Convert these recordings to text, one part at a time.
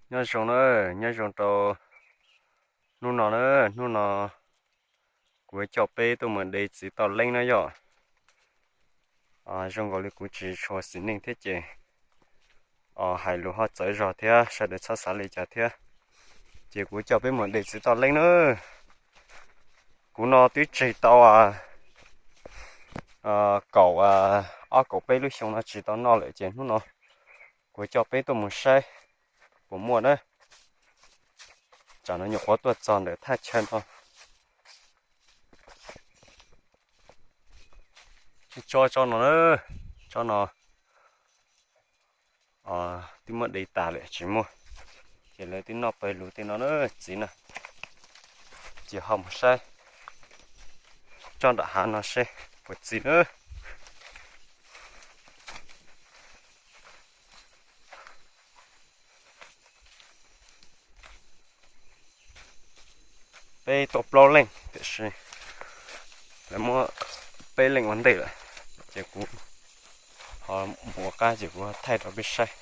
Nyob zoo na, nyob zoo rau hnub no na, hnub no kuv coj peb tuaj mus de txiv toj leeb na yom. Zoo nkaus li kuv tsis tshua xis neej thiab ces hais lus ho txawv zog thiab sawv daws txhob xav li cas thiab. Ces kuv coj peb mus de txiv toj leeb na. Kuv no twb tseg tau kaum, ob kaum peb lub xyoo no tsis tau noj lawm ces hnub no kuv coj peb tuaj mus saib puas muaj na. Tsam no nyuam qhuav tuaj txog ntawm thaj chaw no. Tso tso no, tso no twb muab de tas lawm tsis muaj. Ces lawv twb noj pawg lug tej no na, txiv na. Ces ho mus saib tsob nram hav no seb puas txi na. Peb tuaj plaub leej tiam sis lawv muab peb leej ua ntej lawm, ces kuv ho mus ua qab ces kuv thaij rau peb saib.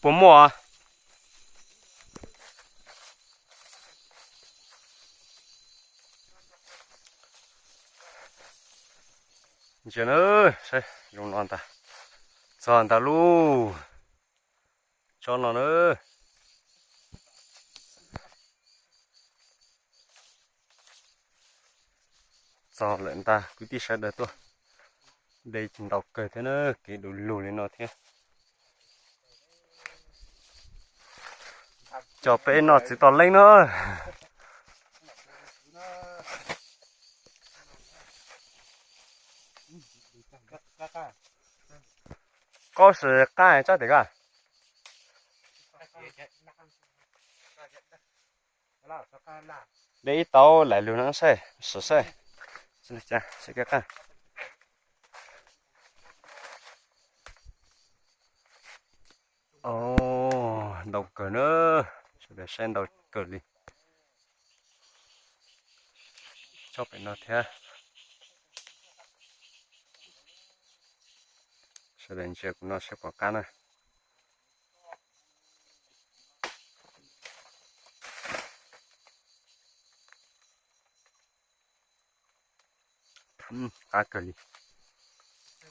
Puas muaj? Ntsia na, saib zoo no ntag. Txog ntag lauj. Tsob no na. Txog lawm ntag kwv tij sawv daws tuaj. De ntau kawg thiab na, kev du lug li no thiab. Coj peb noj txiv toj leeb na. Koj sim qab tsob tim ko. De ib tauv laim lug no saib, sim saib. Ntau kawg na, sawv daws saib ntau kawg li. Tsob pem no thiab. Sawv daws ntsia kuv no saib puas qab na. Qab kawg li,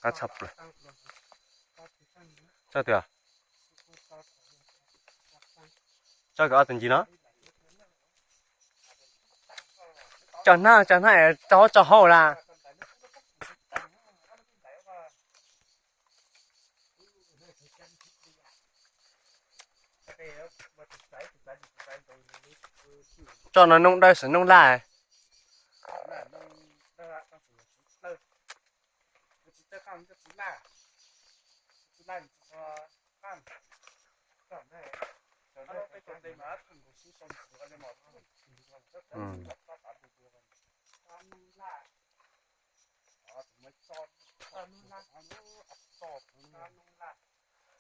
qab tshaj plaws. Tsob twg? Tsob kawg ob tug ncig no. Tso hnab, tso hnab, tso hauv, tso hauv las. Tso no noog dawb sim noog laj.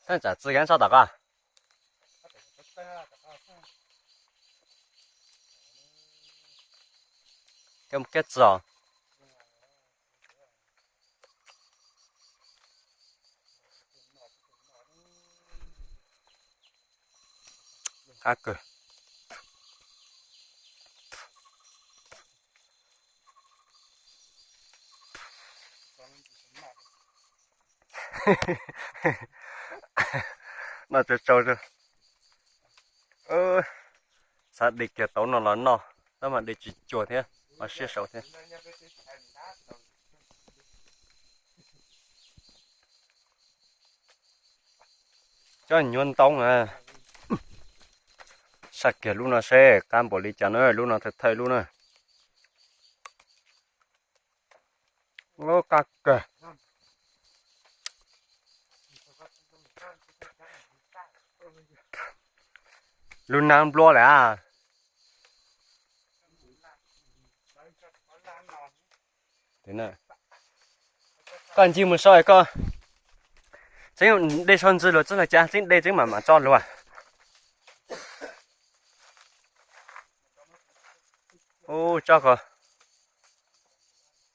Thaj tsam txi kab tso tom ko. Kab txi os. Qab kawg. Noj tsau tsau. Xav de kiag tauv no los noj, tab mas de tsis cuag thiab, ho siab saud thiab. Cov nyuag ntoo na. Saj kiag lub no seb qab npaum li cas na, lub no thawj thawj lub na. Qab kawg. Lub nab npluab lawm a. Koj ncig mus so koj tseeb de so ntsis luag txog los cas tseeb de tseeb mam mam tso luag. Ub, tsob ko.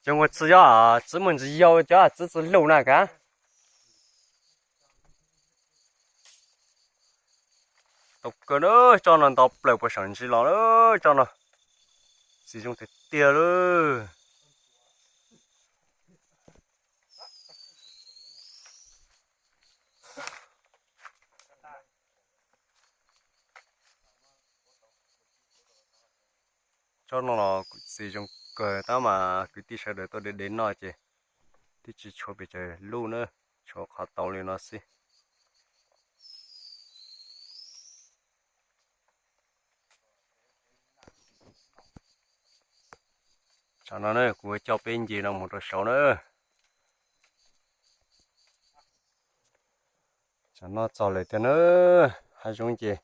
Cov nkaus txiv yog txiv muaj ntsis yau cov txiv txiv luj na kav. Tau kawg na, tsob no nto plaws puas saum ntsis los na, tsob no txiv zoo tiag tiag lawm. Tsob no los kuj txiv zoo kawg tab mas kwv tij sawv daws tuaj de de noj ces twb tsis tshuav pes tsawg lub na, tshuav qhov tau li no xwb. Tsam no na kuv coj peb nce no mus rau saud na. Tsam no txog lawm tiag na, hav zoov ces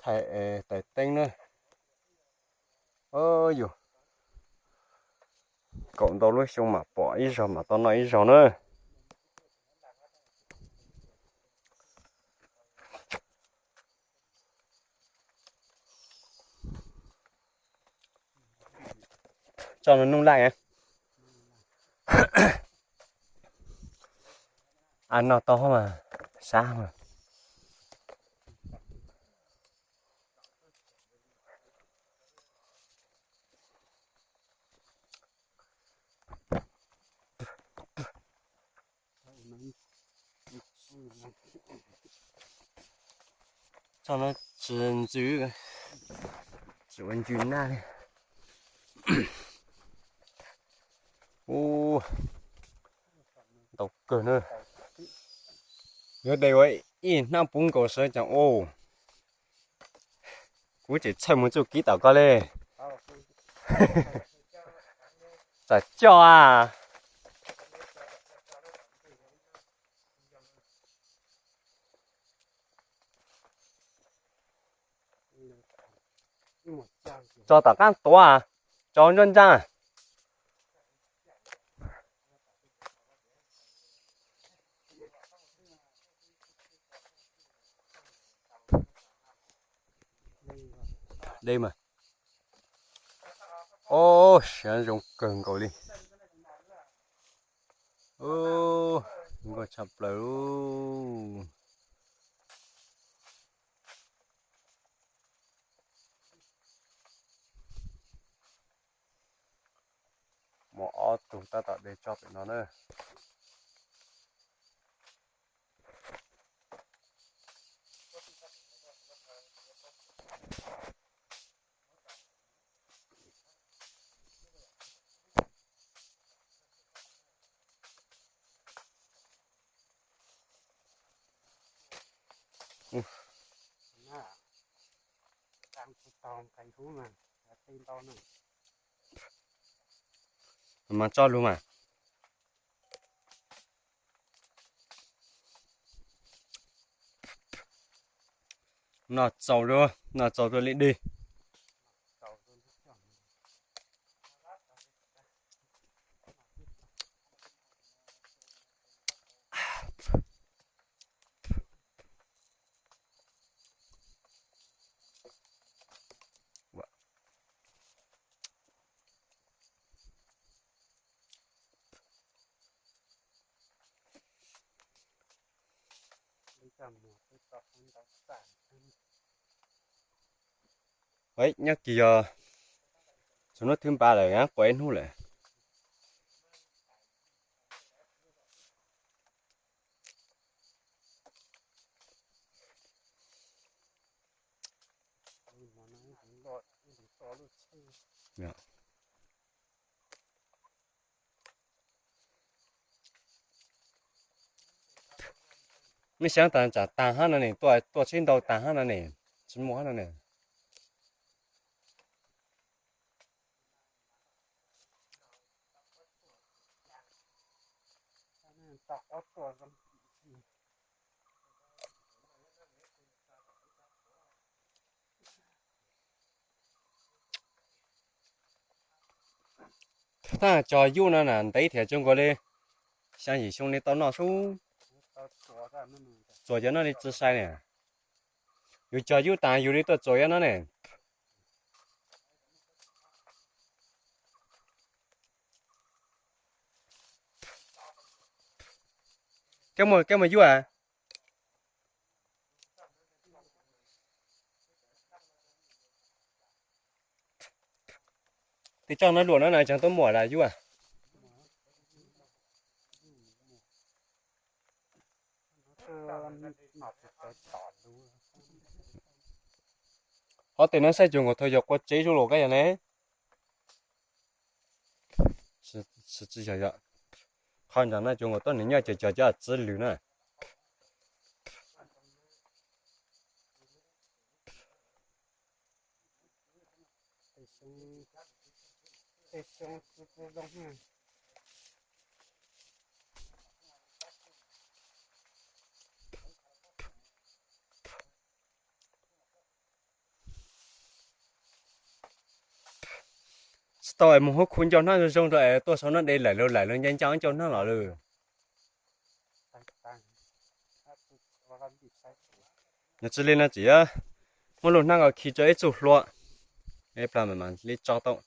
thaij tais teeb na. Yus kaum ntau lub xyoo mam pom ib zaug mam tau noj ib zaug na. Tsob no nuj laj. A, noj tau mas sab mas. Tsob no tsis ntsws, tsis ua ntsws naj li. Ub, ntau kawg na. Yuav de ua ib hnab puv nkaus sawv cas ua. Kuv tseem txhawj mus txuj kev tom koj li. Txawm coj a. Tso tom qab tuav, tso nruab nrab. Dej mas. Ob, siav zoo kawg nkaus li. Nkauj tshaj plaws. Muaj ob tug tab tom de tsob pem no na. Mas tso lug mas. Noj txaus lawm, noj txaus rau li dig. Nyob kis yog txog hnub thib pab lawm, quav ib hnub lawm. Nej xyaav tas tsam tag hab no ne, tuaj tsheb ntau tag hab no ne, tsis muaj hab no ne. Thaj cog yuj no na ntev thiab zoo nkaus li xyaa yim xyoo li tau noj sub. Txuas cov no li tsi sai ne. Yus cog yuj tas yus li tuaj txuas cov no ne. Koj mus, koj mus yuaj. Tis toj no luam no na, tseem tuaj muam lawm yuaj. Qhov tes no saib cuag nkaus thaum yog qua tsev zuj lus kab yog ne. Qhov ntawm no cuag nkaus tuab neeg nyob cov cov cov txiv lwm na. Tsis tau es mus hub khu ncau hnab zoo zoo rau es tuaj sau no de laim lug laim lug nce ncau ncau hnab los lawm. Yog tsis li no tseem muab lub hnab nkaus khi rau ib txoj hlua, ib plag mam li tso tau.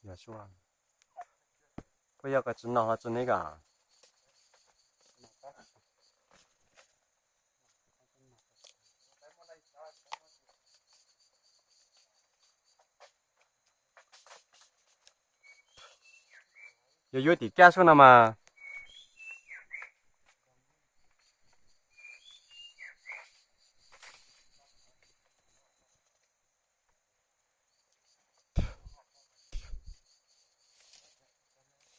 Yog sua, puas yog koj tsis noj ho tsis neb koj? Yog yuav tim kab xwb no mas.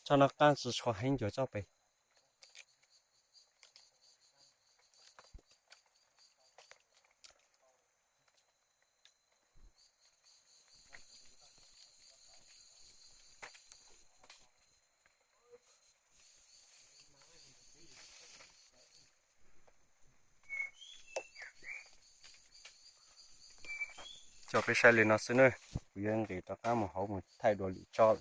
Tsob no qaab tsi tshua heev cuag tsob pem. Coj peb saib li no xwb na, kuv yuav nqis rov qab mus hauv mus thaij dua lwm tsob.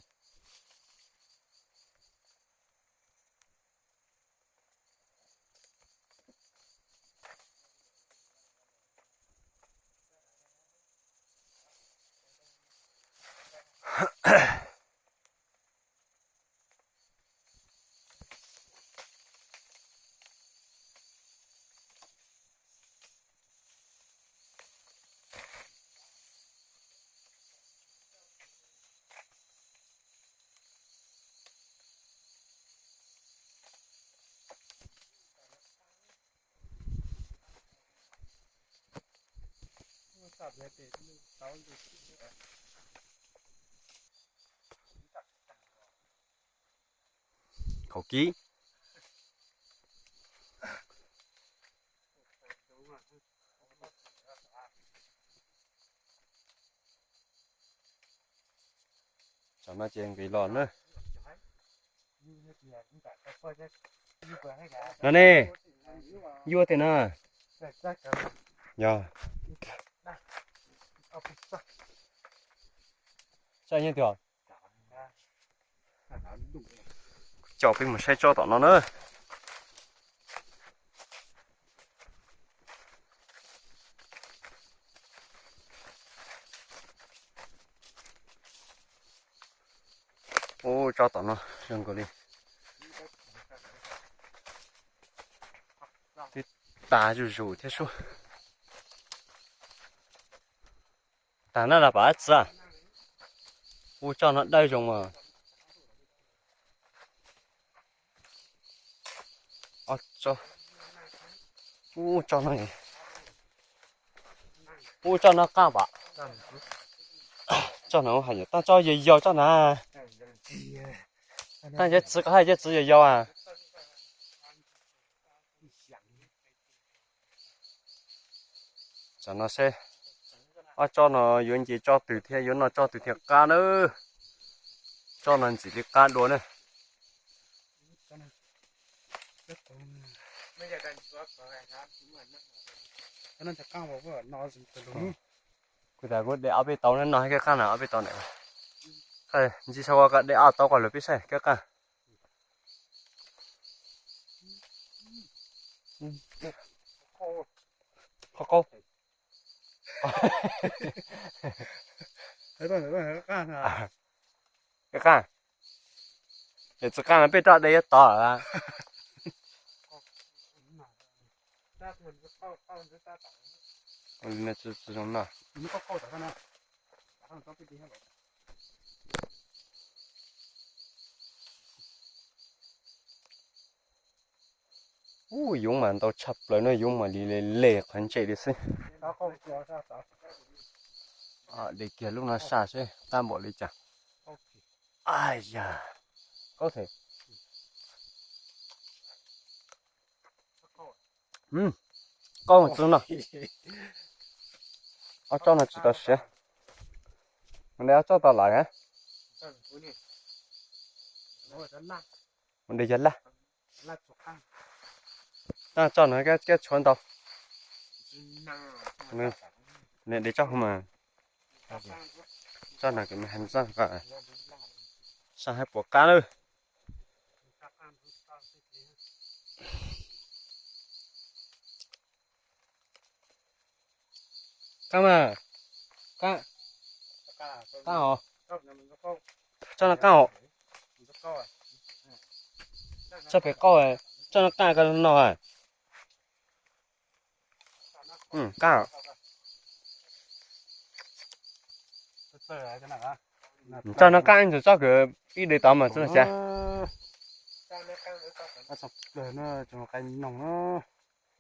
Khaum kib. Tam no ces nqis los na. No ne, yuav tej no. Yog. Saib nyob twg os. Coj peb mus saib tsob tom no na. Ub, tsob tom no zoo nkaus li twb tag zuj zus thiab sub. Tag na los pom dab tsi? Ub, tsob no dawb zoo mas. Ub, tsob no, ub, tsob no qab pom. Tsob no hais nyuam tag, tsob yau yau tsob na. Tag cov txiv, koj hais cov txiv yau yau a. Tam no seb ob tsob no yuav nce tsob twg thiab yuav noj tsob twg thiaj qab na. Tsob no ntxim li qab dua na. Kuv tas kuv de ob peb tau no noj, qab na ob peb tau na. Ntsis xyov ua ko de ob tau qos lug peb saib kab qaj. Qhov qaub. Kab qaj. Es tsis qaj no peb roj de yuav tod lawm. Tsis zoo no. Ub, yoov mas ntau tshaj plaws no, yoov mas li le le qhov ntse li xwb. De kiag lub no saj seb qab npaum li cas. Ai ya, qaub them. Qaub txog no. Ob tsob no tsis tau siav. Mus de ob tsob tau lawm. Mus de yog laj. Tsob no kab tshuav ntau. Nws de tsob hauv mas. Tsob no kuv me hais tsob ko, saj hab puas qab lawm. Qab mas, qab, qab os. Tsob no qab os. Tsob pem qaub, tsob no qab ko no. Qab. Tsob no qab ntsis tsob kws ib de tod mas txhob xyav.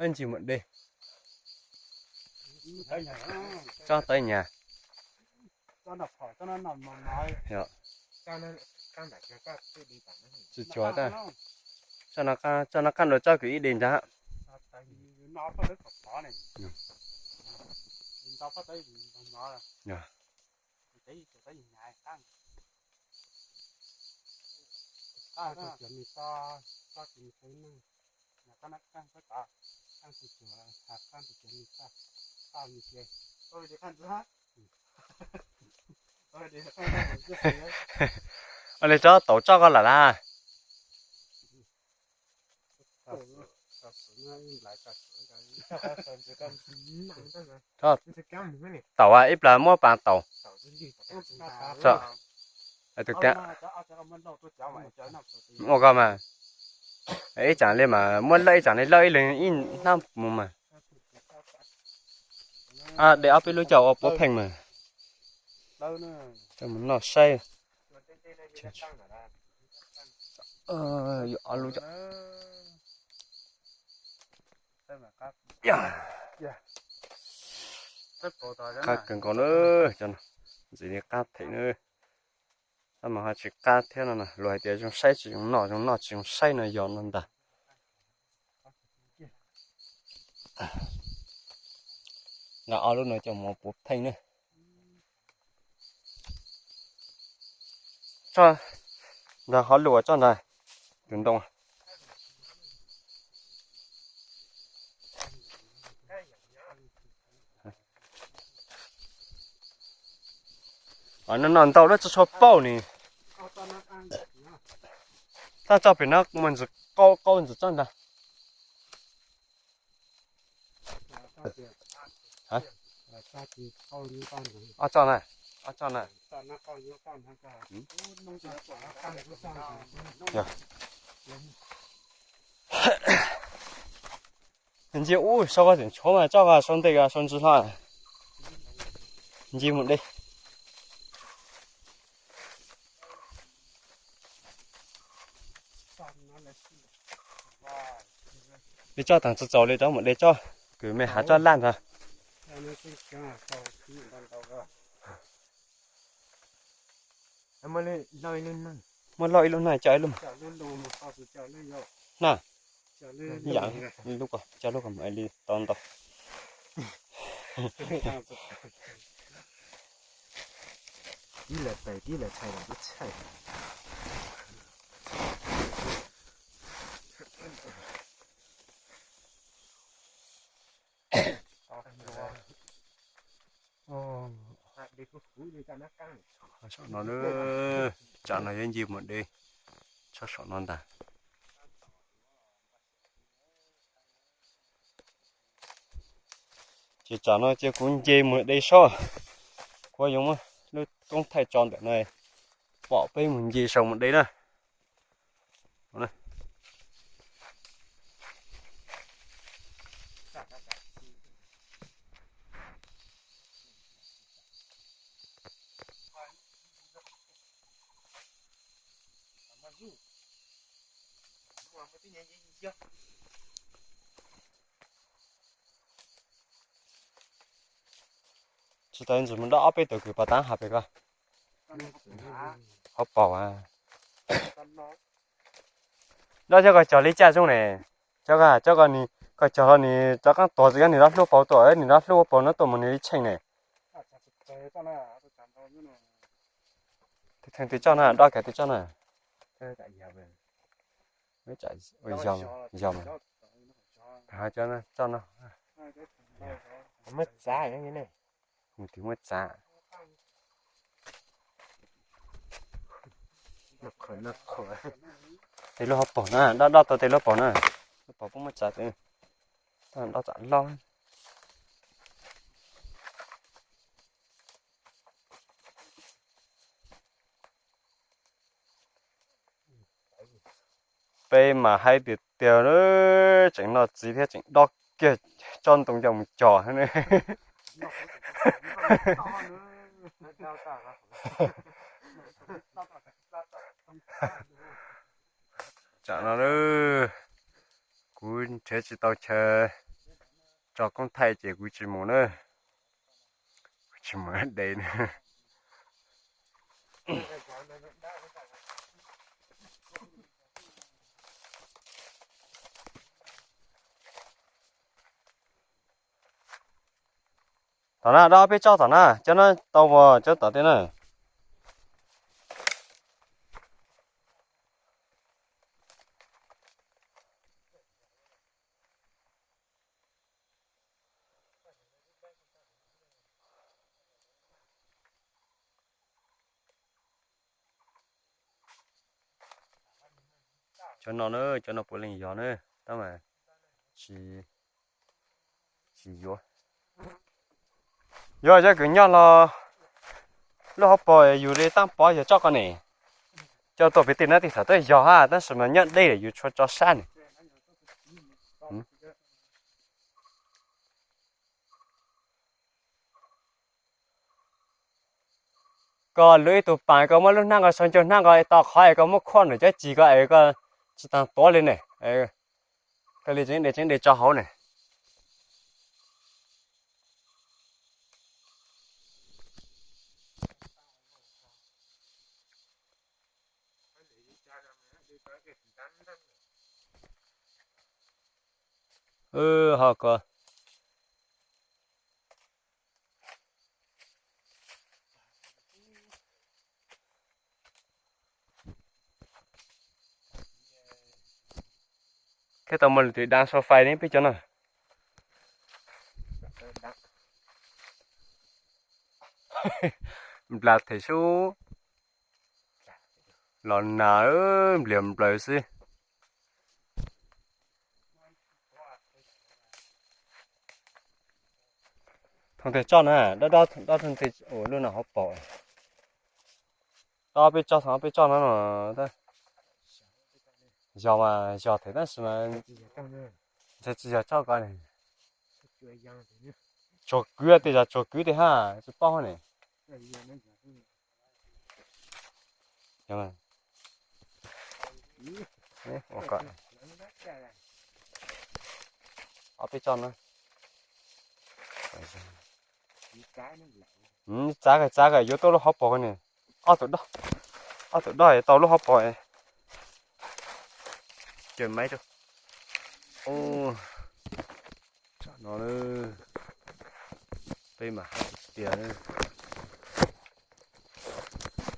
Ib ntsis mus de. Tsob tawv nyag. Tsis tsuav, tsob no qab dua tsob kws ib de nrad. Ua li tsob tauv tsob ko lawm las. Tauv, ib plag muab pas tauv. Ua ko mas, ib tsam li mas muab lawj ib tsam li lawj ib leeg ib hnab mus mas. De ob peb lub coj ua puav pheej mas. Coj mus noj saib. Qab kawg nkaus na, cov no ntxim li qab them na. Tab mas ho tsis qab thiab no, luag hais tias zoo saib tsis zoo noj, zoo noj tsis zoo saib no yog no ntag. Nqa ob lub no coj mus puav pheej na. Tsob ntawd ho lus ua tsob ntawd, tus ntoo. No no ntau lawm tsis tshua paub ni. Txoj tsob pem no muaj ntsis qaub qaub ntsis tsob ntag. Ob tsob na, ob tsob na. Ntsia ub, sau ko tseem tshuav mas tsob ko sau ntej ko sau ntsis hlo. Ntsia mus de. De tsob taag txaus txaus li, rov mus de tsob kws me hav tsob laj ntag. Muab loj ib lub na, coj ib lub na. Ib yam li lub ko, coj lub ko mam li tau ntau. Saum no, tsam no yuav nce mus de tshaj saum no ntag. Ces tsam no ces kuv nce mus de saib, kuv yuav muab lub koob thaij tso ntawm no, pom peb mus nce saum mus de na. Tsis tas ntsis mus dob ob peb tug kws pov tab hauv pem ko. Hauv paus a. Dob coj koj cog li cas zoo ne? Coj koj, coj koj, koj cog los nws rov qaab tuag txug, nws rov hlub paus tuaj, nws rov hlub paus no tuaj mus nws li tsheej ne. Tus tsoj na, dob kiag tus tsoj na. Yog, tsoj no. Muab txav, tus muab txav. Tes lub hauv paus na, dob dob tau tes lub paus na. Lub paus puab muab txav tes, dob txav loj. Peb mas haib tiag tiag, tseem noj txiv thiab tseem dob kiag tsob ntoo coj mus cog. Tsam no kuv nrhiav tsis tau chaw tso koob thaij ces kuv tsis mus na. Kuv tsis mus de na. Tom na, dob peb tsob tom na, cov no tau as, cov tom tej na. Cov no na, cov no puav leej yog na, tab mas tsis, tsis yuav. Yog cov kws nyob los lub hauv paus yus li taab pov yog tsob ko ne. Coj tuaj pem tej no tej thaum twb yog hab, tab sis mas nyob deb yus tshua tso sab ne. Koj lub ib tug paas, koj muab lub hnab ko sau ncauj hnab ko tau qhov es koj muab khuam nws cov cig ko es koj tsis taag tuav li ne. Koj li tseev de, tseev de tso hauv ne. Ho ko Thiab tau muaj lwm tus dab sau fais ne peb cov no. Nplas them sub los nas, nplias nplaws xwb. Thooj tej tsob na, dob dob thooj tej, lub no hauv paus. Dob peb tsob, thooj peb tsob no no. Yog mas yog thiab tab sis mas ntshe tsis yog tsob ko ne. Tsuag kwv tej, yog tsuag kwv tej hab tsis paub ne. Ob peb tsob na. Txav kawg, txav kawg yuav tuaj lub hauv paus ne. Ob tug dob, ob tug dob tau lub hauv paus. Caw maiv rau. Tsam no peb mas hais tias